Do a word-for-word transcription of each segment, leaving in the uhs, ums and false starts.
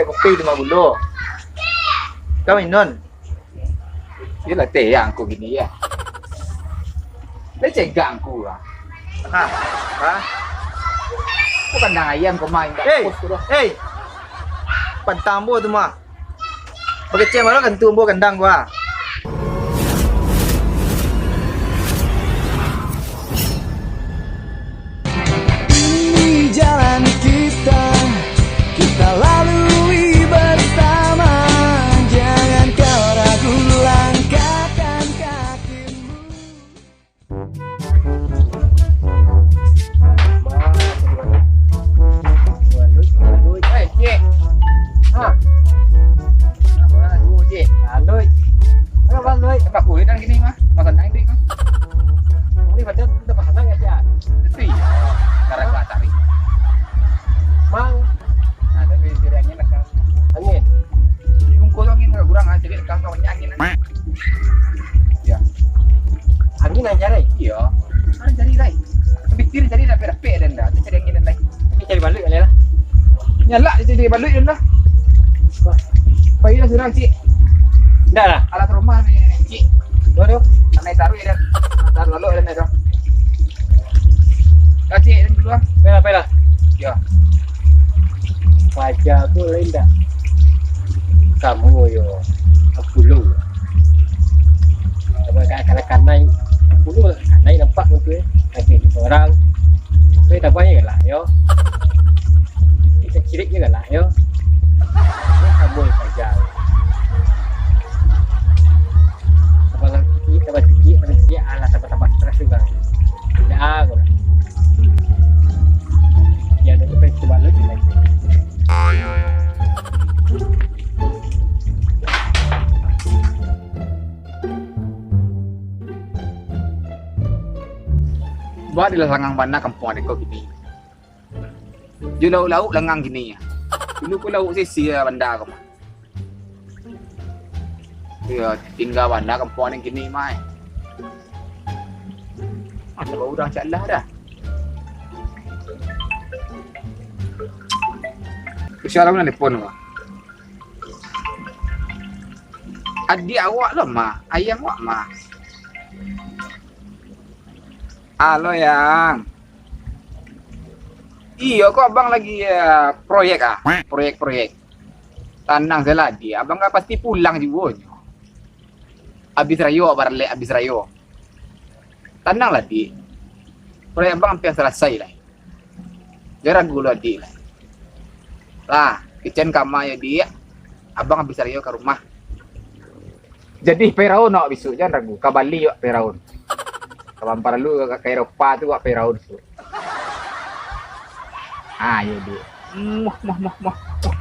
Kopi tu mah gulo. Kau minum. Iyolah, teh, ya, angku gini, ya. Leceh gangku lah. Ha? Ha? Kau kandang ayam kau main, tak Hei! Fokus tu dah. Hei! Pantang ambo tu mah. Bakecek malah kantu ambo kandang gua. Ini jalan kita, kita lalui bersama. Jangan kau ragu langkahkan kakimu. Eh, cik. Ha. Apa dulu, cik? Aloi. Apa, Aloi? Apa kulit dan gini, mah? Makan naik, mah. Ini badan udah pasangan ya, Cik? Itu iya. Sekarang gua tarik. Mang. Nah, tapi tidak angin, angin. Di bungkus angin agak kurang, ah. Jadi, kalau kawannya angin, angin. Ya. Angin yang cari? Iya. Mana cari lai? Pikir cari dapik-dapik dan dah. Cari angin dan lai. Ini cari baluik kali lah. Nyalak dia cari baluik dan dah. Wah. Pailah surang, cik. Ndak lah. Alat rumah ni, cik. Dua tu. Tanah taruh ya, dah. Taruh lalu dan dah. Dah, cik, dan dulu ah. Pailah, pailah. Ya. Paja tu lain dah. Kamu yo. Aku lu. Apa, ka-, kalau kanai, aku lu kanai nampak pun tu, eh. Tapi orang, tapi tak banyak lah, yo. Kita cirik je lah, yo. Yo, kamu yang paja. Tambah sikit, tambah sikit, tambah sikit, alah, tambah-tambah stres juga. Tidak, aku lah. Dia ada tu, cuba lagi, lagi. Ba dilah langang bana kampuang iko kini. Jo lauak-lauak langang kini. Dulu ko lauak sisir banda ko mah. Yo, tingga banda kampuang ni kini mah. Asa bau urang cak lah dah. Usia lah nelpon mah. Adiak awak lo mah, ayang awak mah. Alo, Yang. Iyo, ko abang lagi, eh, proyek ah, proyek-proyek. Tanang sajolah, Diak. Abang kan pasti pulang juo nyo. Abih rayo, baralek abih rayo. Tananglah, Diak. Proyek abang ampia salasai lai. Jan ragu lo, Diak, lai. Lah, kecen kama yo, Diak. Abang abih rayo ka rumah. Jadi Firaun awak bisuak, jan ragu. Ka Bali awak Firaun. Ka mampang lalu ka, ka Eropa tu awak Firaun bisuak. Ah, iyo, Diak. Muah, muah, muah, muah, muah.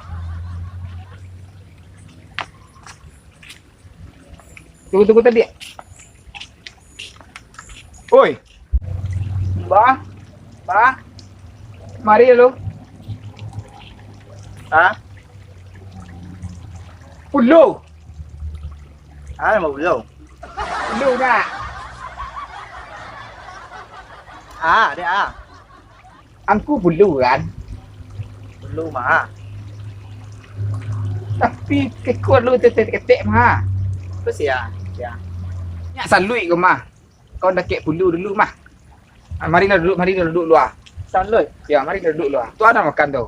Tunggu, tunggu tadi. Oi. Bah. Bah. Mari lu. Ha? Pulo. Ha, nama pulo? Pulo, Kak. Ah, dek, ah. Angku pulo kan? Pulo mah. Tapi keko lu ketek-ketek mah. Apa sia? Sia. Nyak saluik ko mah. Kau dakek pulo dulu mah. Ah, mari lah duduk, mari lah duduk luar. Saluik. Ya, mari lah duduk luar. Tu ada makan tu.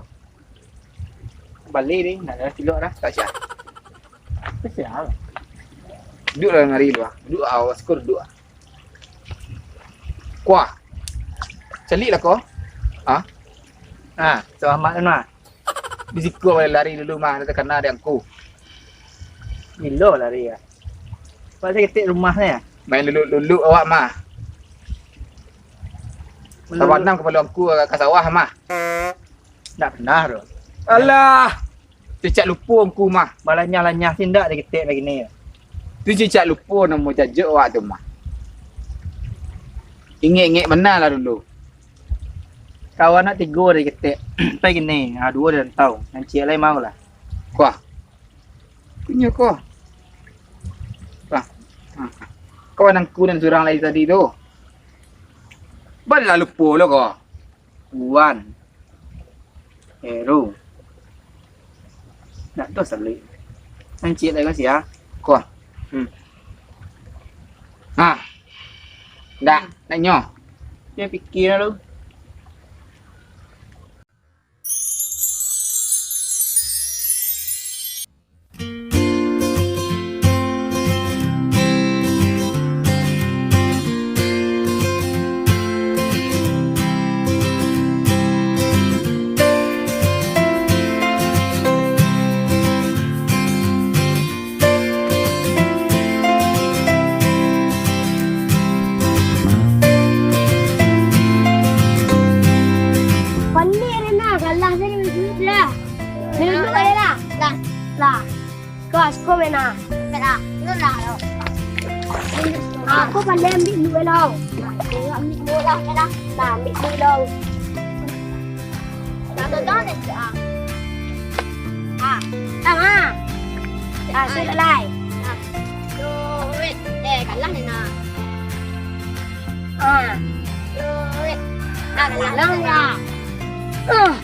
Balik ni, nak ada tilok dah. Tak siap. Apa sia? Duduk lah mari luar. Duduk ah, syukur duduk ah. Kuah. Calik lah ko. Ha? Ha, selamat lah. Di siko lari dulu mah, nak takana dek angku. Gilo lari ah. Pak saketek rumah ni ah. Main luluk-luluk awak mah. Luluk. Tabanam kapalo angku ka sawah mah. Ndak pernah tu. Alah. Cicak lupo angku mah. Balanyah-lanyah si ndak diketek bagini. Tu cicak lupo namo jajok awak tu mah. Ingek-ingek bana lah dulu. Kawan nak tigo diketek. Sampai gini, ha, duo di rantau. Nan ciek lai mau lah. Kuah. Punyo kuah. Kuah. Ha. Kawan angku nan surang lai tadi tu. Balilah lupo lo ko. Wan. Eru. Nak tu saluik. Mancik lah kau sia. Ko. Hmm. Ha. Ndak, ndak nyo. Dia pikir lah tu. Pandai Rena, kalah tadi, duit lah. Duit lah. Lah. Lah. Kau asko Rena. Lah. Lu lah, lo. Aku pandai ambil duit lo. Ambil duit lah, Rena. Lah, ambil duit lo. Satu doang dah, ah. Ah. Tang, ah. Ah, sudah lai. Ah. Duit. Eh, kalah ni, nah. Ah. Duit. Ah, kalah ni, nah. Ah.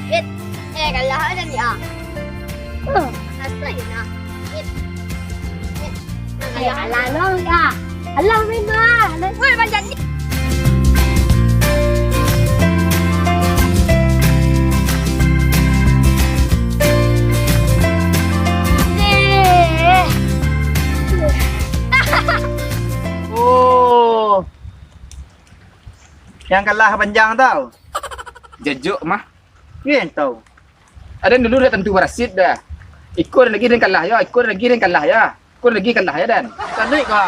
Duit. Eh, kalah dah ni, ah. Ah. Asal ni, nah. Duit. Duit. Eh, alah, alah, alah. Alah, memang. Woi, macam ni. Oh. Yang kalah panjang tau. Jejok mah. Iyo yang tau. Aden dulu dah tantu barasit dah. Iko lagi den kalah yo, iko lagi den kalah yo. Iko lagi kalah yo, Dan. Saluik ko.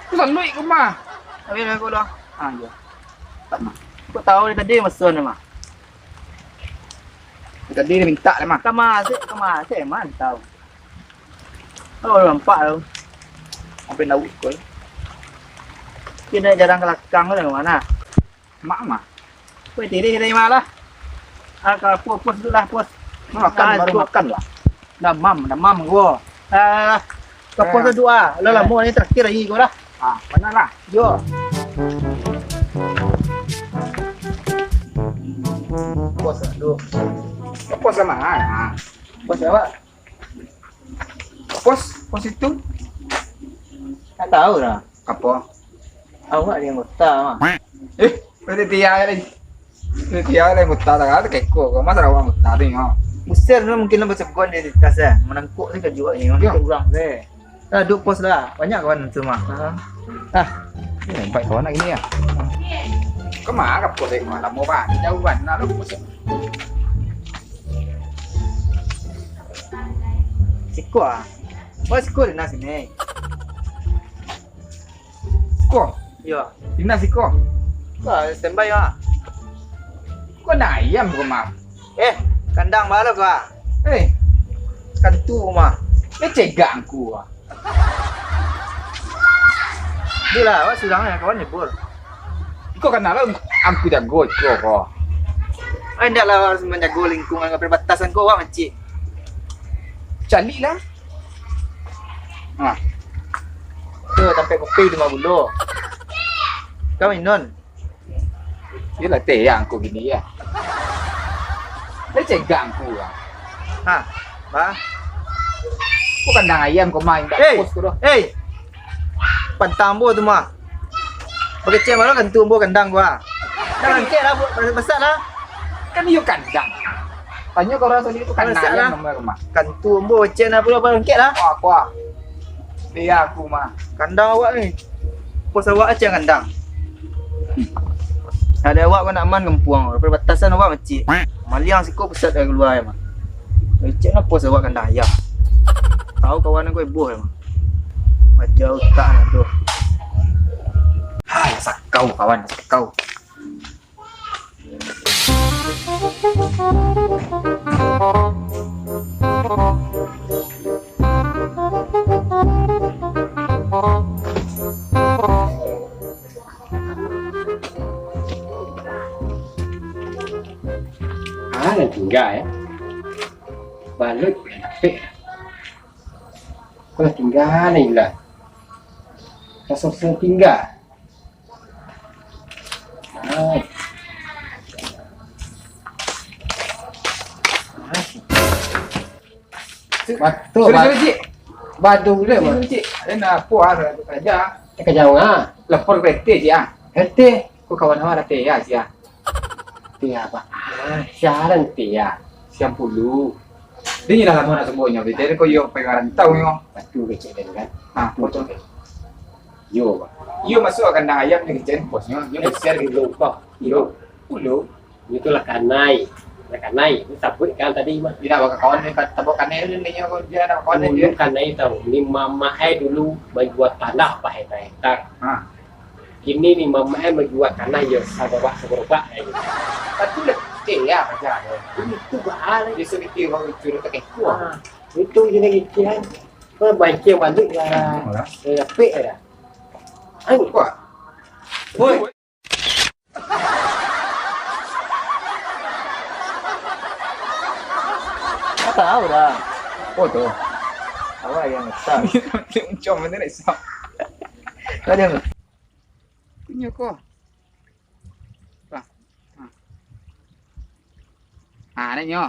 Ko saluik ko mah. Habis aku dah. Ah, iyo. Tak mah. Kok tahu dari tadi masun mah. Dari tadi dia minta lah mah. Kama sih, kama sih mantau. Oh, nampak tu. Sampai lauk ko. Kena jarang kelakang tu dari mana? Mak mah. Weh, tiri kita imah lah. Ah, ka pos, pos dulu lah, pos. Makan, ah, baru makan lah. Damam, damam gua. Ah, ka pos dulu ah. Lah lamo ni terakhir lagi gua lah. Ah, mana lah? Yo. Pos dulu. Ka pos sama ah. Pos awak. Pos, pos itu? Tak tahu lah. Apo? Awak di anggota, Mak. Eh, berarti dia lagi. Berarti dia lagi anggota tak ada keko. Kau masa awak anggota tu, ya? Besar tu mungkin lah bersegon di atas, eh. Menangkuk ni kajuak ni, orang tu urang tu, eh. Lah, duduk pos lah. Banyak kawan tu, Mak. Ha. Ah, ni nampak kawan nak gini, ya? Kemana pos, eh? Malam mau bang. Jauh kan, nak lu pos. Siko ah. Oh, siko di nas ini. Siko? Iyo. Di nas siko? Wah, standby ah. Kok nak ayam ko mah? Eh, kandang balo ko ah. Eh, kantu ko mah. Ni cegak angku ah. Duh lah, awak surang lah, kawan nyebur. Iko kan lah, angku jago iko ko. Oh, indak lah, awak harus manjago lingkungan perbatasan ko, awak mancik. Calik lah. Ha. Tu, tampek kopi tu, mah gulo. Kau minun. Iyolah, teh, ya, angku gini, ya. Dia cegak angku, ya. Ha, bah. Kok kandang ayam kau main, tak pos tu doh. Hei! Pantang ambo tu mah. Bakecek malah kantu ambo kandang gua. Dah langkek lah, bu-, besar lah. Kan iyo kandang. Tanyo ka urang sini tu kandang ayam nomor rumah. Kantu ambo cek lah, pulo langkek lah. Oh, aku ah. Dia aku mah. Kandang awak ni. Pos awak aja kandang. Ada awak kau nak aman kampuang, perbatasan awak kecil. Maliang siko pusat dari keluar ya mah. Cek lah pos awak kandang ayam. Tahu kawan aku heboh ya mah. Aja utak nak tu. Hai, sakau kawan, sakau. Ah, nan tingga, eh. Balut, lapek. Kau lah tingga, nan ilang. Kau susah tingga. Ai. Ai. Batua, Sorry, ba-, sorry, Cik. Badu gule, Sorry, Bang. Sorry, Cik. Ada nak apa, ah, kerja? Kerja apa? Lapor ke R T, Cik, ah. R T? Ko kawan awak lah, T, ya, Cik, ah. T apa? Ah, siaran T, ya. Siang puluh. Dia nyo lah lamo nak sebutnyo, Bang. Jadi ko iyo pai marantau nyo. Batua kecek den kan? Ah, Batua betul. Kecek den. Yo, Bang. Iyo masuk kandang ayam ni kecek bosnyo. Iyo basiar gitu. Puluh, Bang. Iyo. Puluh. Itulah kanai. Nah, kanai. Itu sabuik kan tadi mah. Tidak, baka kawan ni, kat-, tabok kanai tu, dia, dia nak kawan dia. Dulu kanai tau, ni mamak ai dulu manjua tanah bahektar-hektar. Ha. Kini ni mamak ai manjua tanah yo sagarobak-sagarobak ai. Tapi letih ya kerja dia. Itu bahal ai. Dia sedikit orang curut tak kekuah. Ha, itu je lagi kian. Kau bancing balik lah. Alah. Dia apik dah. Ai. Kuat. Woi. Kau tahu dah. Oh tu. Awak yang besar. Dia macam mana nak isap? Kau jangan. Punya kau. Lah. Ha. Ha, nak nyo.